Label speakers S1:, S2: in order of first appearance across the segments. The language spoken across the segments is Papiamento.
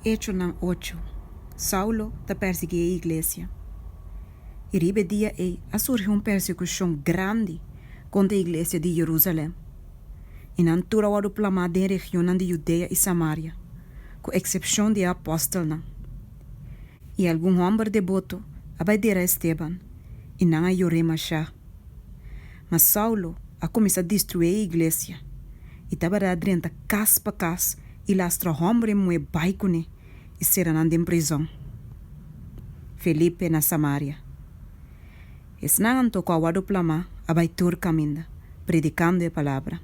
S1: Echonan ocho, Saulo ta persiguí e iglesia. I riba e dia ei a surgi un persekushon grandi kontra e iglesia di Jerusalèm, i nan tur a wòrdu plamá den e regionnan di Judea i Samaria, ku eksepshon di e apòstelnan. I algun hòmber deboto a bai dera Esteban, i nan a yor'é mashá. Ma Saulo a kuminsá destruí e iglesia, i tabata a drenta kas pa kas i lastra hòmber i muhé bai kuné i sera nan den prizòn. Felipe na Samaria. Esnan anto ku a wòrdu plamá a bai tur kaminda, predikando e palabra.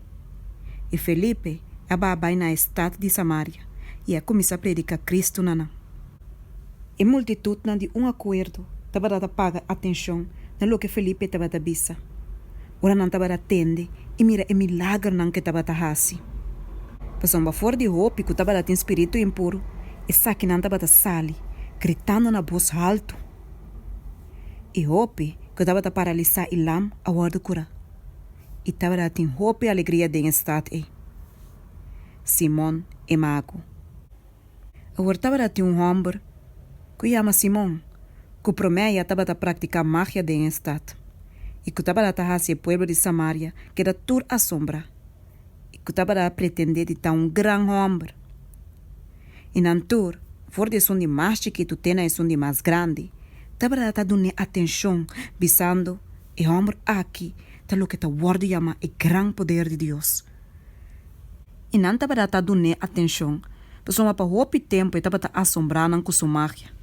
S1: I Felipe a baha bai na e stat di Samaria i a kuminsá prediká Kristu na nan. E multitutnan di un akuerdo tabata ta paga atenshon na loke Felipe tabata bisa, ora nan tabata tende i mira e milagernan ku e tabata hasi. Pasobra for di hopi ku tabata tin spiritu impuru, esakinan tabata sali, gritando na bos haltu. I hopi ku tabata paralisá i lam a wòrdu kurá. I tabata tin hopi alegria den e stat ei. Simon e mago. Awor tabata tin un hòmber ku yama Simon, ku promé ya tabata praktiká magia den e stat, i ku tabata ta hasi e pueblo di Samaria keda tur asombrá, i ku tabata a pretendé di ta un gran hòmber. I nan tur, for di esun di mas chikitu te na esun di mas grandi, tabata ta dun'é atenshon, bisando, E hòmber aki ta loke ta wòrdu yamá e gran poder di Dios. I nan tabata ta dun'é atenshon, pasobra pa hopi tempu e tabata asombrá nan ku su magia.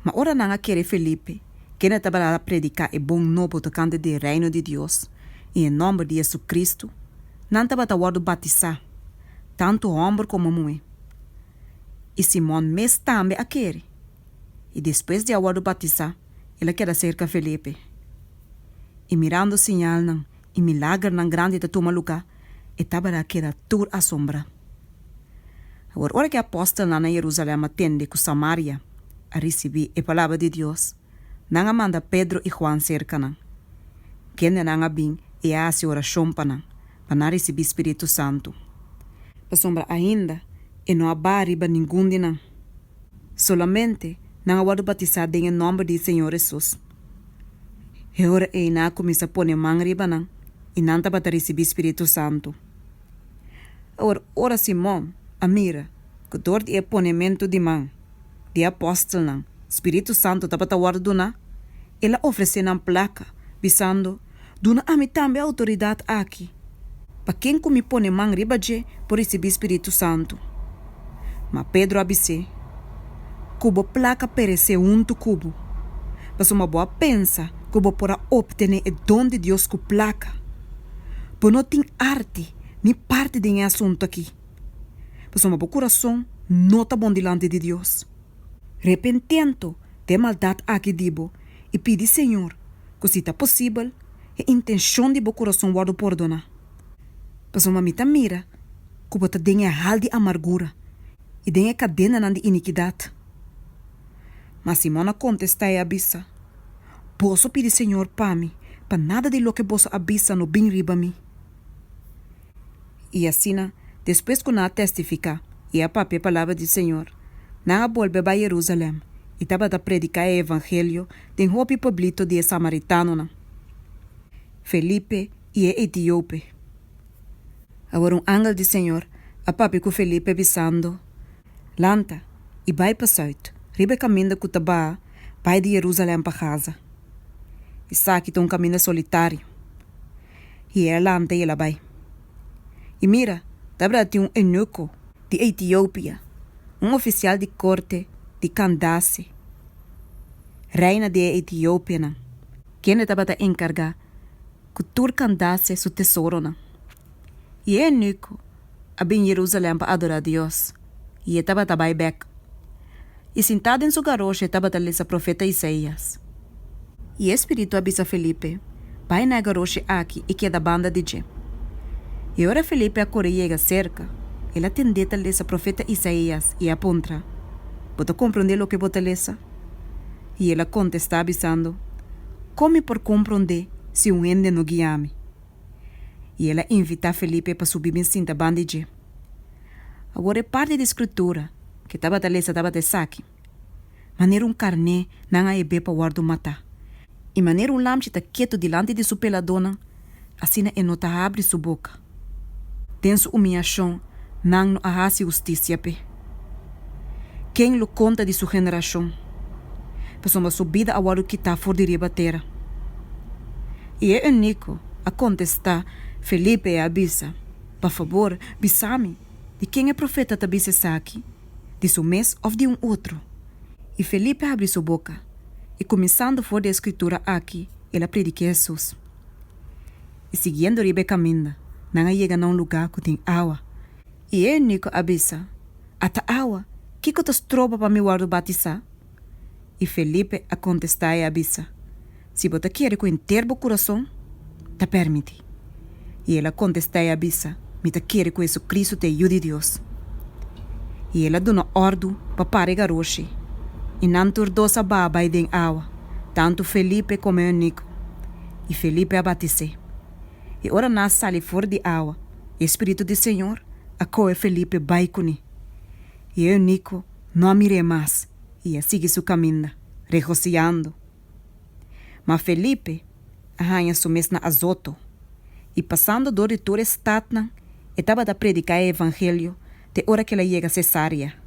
S1: Ma ora nan a kere Felipe, kende tabata ta prediká e bon nobo tokante di e Reino di Dios i e nòmber di JesuCristu, nan tabata wòrdu batisá, tantu hòmber komo muhé. I Simon mes tambe a kere, i despues di a wòrdu batisá, el a keda serka Felipe. I mirando siñalnan i milagernan grandi ta tuma lugá, e tabata keda tur asombrá. Awor, ora ku e apòstelnan na Yerusalèm a tende ku Samaria a risibí e palabra di Dios, nan a manda Pedro i Huan serka nan, kendenan a bin i a hasi orashon pa nan, pa nan risibí spiritu santu, pasobra ainda e no a baha riba ningun di nan. Solamente nan a wòrdu batisá den e nòmber di Señor Hesus. E ora ei nan a kuminsá pone man riba nan, i nan tabata risibí spiritu santu. Awor, ora Simon a mira ku dor di e ponementu di man di e apòstelnan spiritu santu tabata wòrdu duná, el a ofresé nan plaka, bisando, Duna ami tambe e outoridat aki, pa ken ku mi pone man riba dje por risibí spiritu santu. Ma Pedro a bis'é, Ku bo plaka peresé huntu ku bo, pasobra bo a pensa ku bo por a optené e don di Dios ku plaka. Bo no tin arti ni parti den e asuntu akí, pasobra bo kurason no ta bon dilanti di Dios. Repentento di e maldat akí di bo i pidi Señor ku si ta posibel e intenshon di bo kurason wòrdu pordoná. Pasobra mi ta mira ku bo ta den e hal di amargura i den e kadenanan di inikidat. Ma Simon a kontestá i a bisa, Boso pidi Señor pa mi, pa nada di loke boso a bisa no bin riba mi. I asina, despues ku nan a testifiká i a papia e palabra di Señor, nan a bolbe bai Jerusalèm i tabata prediká e evangelio den hopi pueblito di e samaritanonan. Felipe i e etiope. Awor un angel di Señor a papia ku Felipe bisando, Lanta i bai pa sùit, riba e kaminda ku ta baha bai di Jerusalèm pa Gaza. Esaki ta un kaminda solitario. I el a lanta i el a bai. I mira, tabata tin un eunuko di Etiopia, un ofisial di korte di Kandase, reina di e etiopianan, kende tabata enkargá ku tur Kandase su tesoronan. I e eunuko a bin Jerusalèm pa adorá Dios, i e tabata bai bèk. I sintá den su garoshi e tabata lesa profeta Isaías. I e spiritu a bisa Felipe, Bai na e garoshi aki i keda banda di dje. I ora Felipe a kore yega serka, el a tendé ta lesa profeta Isaías i a puntra, Bo ta komprondé loke bo ta lesa? I el a kontestá bisando, Kon mi por komprondé si un hende no guia mi? I el a invitá Felipe pa subi bin sinta banda di dje. Awor e parti di Skritura. ku e tabata lesa tabata esaki, Manera un karné nan a hib'é pa wòrdu matá, i manera un lamchi ta ketu dilanti di su peladónan, asina e no ta habri su boka. Den su umiyashon nan no a hasi hustisia p'e. Ken lo konta di su generashon? Pasobra su bida a wòrdu kitá for di riba tera. I e euniko a kontestá Felipe i a bisa, Pa fabor, bisa mi, di ken e profeta ta bisa esaki? Di su mes òf di un otro? I Felipe a habri su boka, i kuminsando for di e skritura aki el a prediká Hesus. I siguiendo riba e kaminda, nan a yega na un lugá ku tin awa. I e euniko a bisa, Ata awa, kiko ta stroba pa mi wòrdu batisá? I Felipe a kontestá i a bisa, Si bo ta kere ku henter bo kurason, ta pèrmití. I el a kontestá i a bisa, Mi ta kere ku Hesukristu ta e Yu di Dios. I el a duna òrdu pa para e garoshi, i nan tur dos a baha bai den awa, tantu Felipe komo e euniko, i Felipe a batis'é. I ora nan a sali for di awa, e spiritu di Señor a kohe Felipe bai kuné. I e euniko no a mir'é mas, i a sigui su kaminda, regosiando. Ma Felipe a haña su mes na Azoto, i pasando dor di tur e statnan e tabata prediká e evangelio te ora ku el a yega Sesarea.